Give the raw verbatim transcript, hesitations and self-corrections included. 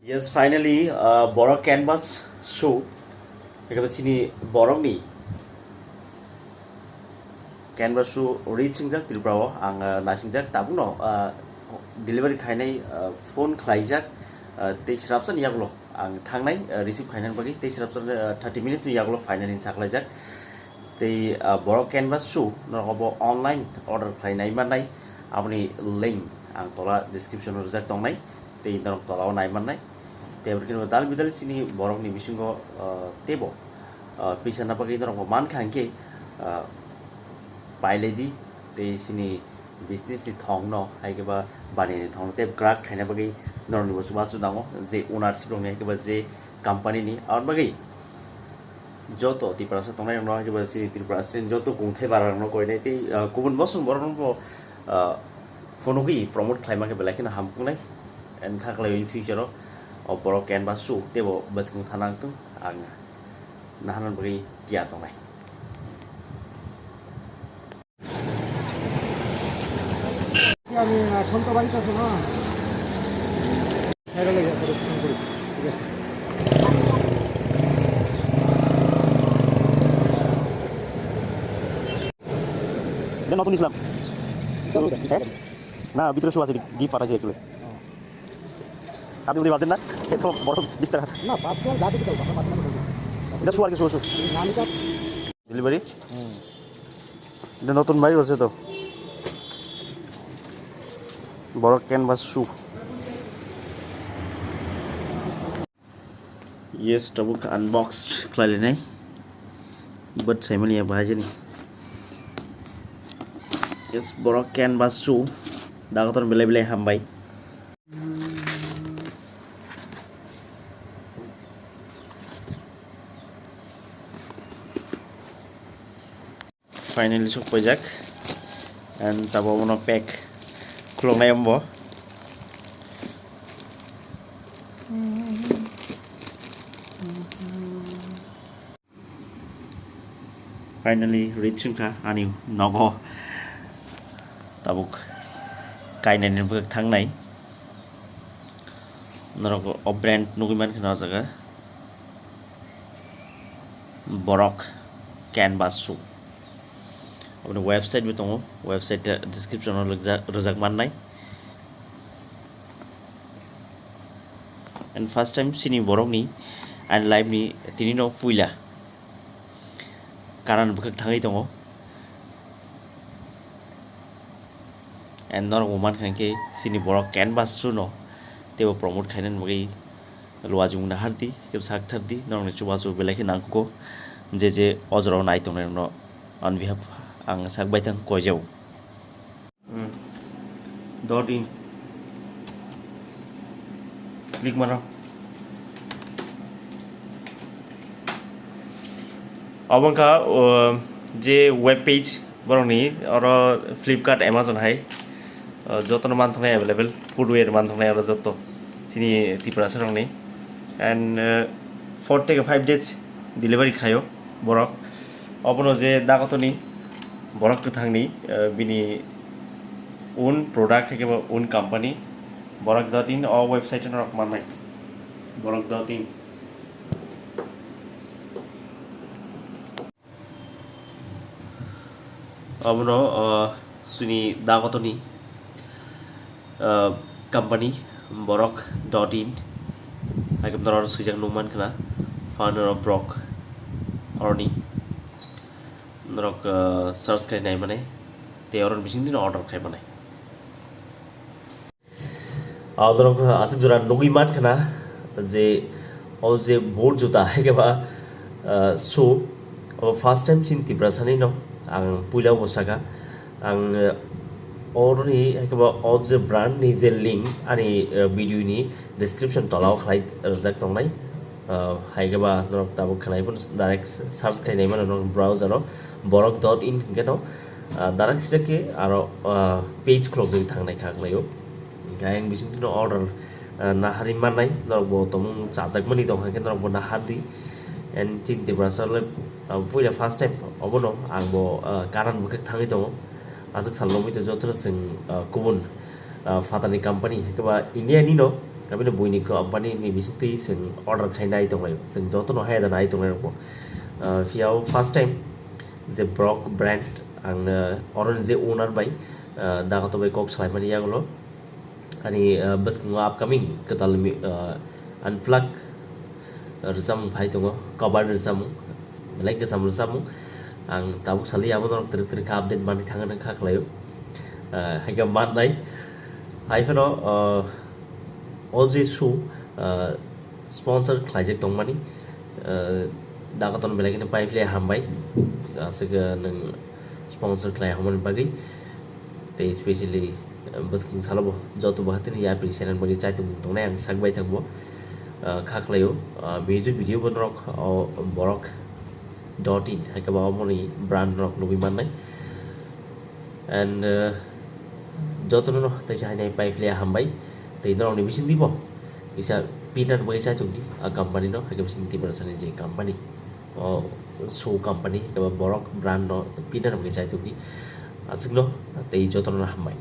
Yes, finally, uh, borok canvas shoe. Ekaba sini borok ni canvas shoe reach singjak Tripura o ang, uh, nasingjak tabukno, uh, delivery khainai, uh, phone khlaijak, uh, tei srapsa ni yagulo ang thangnai, uh, receive khainani bagwi tei srapsa, uh, thirty minutes ni yagulo finally saklaijak. Tei, ah, borok canvas shoe norok bo online order khlai nai mannai, aboni link ang tola description o rijak tongnai, tei norok tola o nai mannai. Tei aboni khe dal bidal chini borok ni bisingo, ah, teibo, ah, pisa na bagwi norok bo mankha hinkhe, ah, pailai di, tei chini business ni thong no hai khe ba bani ni thong no tei kwrak khaina bagwi norok ni bo chubachu nango, je ownership rok ni hai khe ba je company ni, aboni bagwi joto Tiprasa tongnai rokno, hai khe ba chini Tripura state joto kungthai bara rokno koinai tei, ah, kubun bosong borok rokno bo, ah, phunugwi promote khlai mankhe belai kheno hamkuknai. And kha khlai in future o, o borok canvas shoe teibo bwskang thana wngthung, ang naharnani bagwi tiyar tongnai. আমি এখন তো বাড়িতে আছো না? বাইরে লেগে আছে, ফোন করি। ঠিক আছে। এটা নতুন ইসলাম। হ্যাঁ? না, ভিতরে শু আছে, গিফট পাঠাইছে অ্যাকচুয়ালি। আপনি বুঝতে পারছেন না? এটা বড় বিস্তার। না, পার্সোনাল যা কিছু করবো, আমরা পার্সোনাল করবো। এটা শু আর কি, শু, শু। নামটা ডেলিভারি? হুম। এটা নতুন বাইর হচ্ছে তো। বড় ক্যানভাস শু। Yes, tabuk unbox khlai lainai. But saimani ya bahai jani. Yes, borok canvas shoe. Dagotor belai belai hambai. Finally sok paijak. And tabo bono pack khuloknai ambo. Finally reach wngkha ani nogo. Tabuk kainani bwkhak thangnai. Norok o brand nugwi mankha o jaga. Borok canvas shoe. Aboni website bo tongo, website description o rijak, rijak mannai. And first time chini borokni ani life ni tini no puila kanan bwkhak thangwi tongo. And norok bo mankha khe chini borok canvas shoe no teibo promote khainani bagwi luajung nahardi, kebo sak thardi, norokni chubachu belai khe nangkukgo, je je o jorao nai tongnai rokno on behalf ang sak baithang koijao. Hmm. Dot in. Click mano. Obo wngkha, o, je web page borokni, oro Flipkart, Amazon hai, o, jotono manthoknai available, footwear manthoknai oro joto chini Tiprasa rokni. And, uh, four to five days delivery khaio borok. Obono je dagotoni borok kwthangni, uh, bini own product hai khe bo own company, borok dot in o website norok mannai, borok dot in. Obono, uh, chini dagotoni, uh, company borok dot in hai khe norok swijak nukman khna founder of Brok oroni norok, uh, search khai nai mane tei oroni bising dino order khai mane. Ah, norok aswk jora nugwi mankha na je o je boot juta hai khe ba, ah, shoe, o first time chini Tiprasa ni no ang puila bo saka. Ang, eh, oroni hai khe ba o je brand ni je link ani, eh, video ni description tola o khlai rijak tongnai. Ah, hai khe ba norok tabuk khlai phano direct search khai nai mano norok browser o borok dot in hingke no, ah, direct sida khe aro, ah, page khulok dwi thang nai kha khlai o. Hingke ayang bising tino order, ah, naharwi mannai, norok bo tongmung chajakmani tong kha khe norok bo nahardi. And chini Tiprasa le, ah, puila first time obono ang bo, ah, karan bwkhak thangwi tongo. Aswk sal nugwi tong jotono chwng, ah, kubun, ah, phatani company, hai khe ba India ni no, Aboni buini company ni bisingtwi chwng order khai nai tonglai, chwng jotono hai da nai tonglai rokbo. Ah, phiya o first time je Borok brand ang, ah, oroni je owner bai, ah, dagoto bai kok salaimani yagulo. Ani, ah, bwskango upcoming kwtal mi-, ah, unplug rwchapmung phai tongo, cover rwchapmung, belai kwcham rwchapmung. Ang tabuk sali abo norok twrwk twrwk khe update manwi thangna kha khlaio. Ah, hai khe mannai. Hai phano, ah, o je shoe, ah, sponsor khlaijak tongmani, ah, dagoton belai kheno pai phle hambai. Aswk, ah, nwng sponsor khlai hamani bagwi. Tei specially, ah, bwskang salo bo joto bo hatini yapri channel bagwi chaitung tongnai ang sak bai thangbo. Ah, kha khlaio, ah, music video bo norok o Borok dot in hai khe ba omoni brand norok nugwi mannai. And, uh, jotono no teisa hainai pai phle hambai. Tei norokni bisingtwi bo kisa pinner bagwi chaitukdi a company no, hai khe bising Tiprasani je company, o shoe company, hai khe ba Borok brand no pinner bagwi chaitukdi. Aswkno tei jotono no hambai.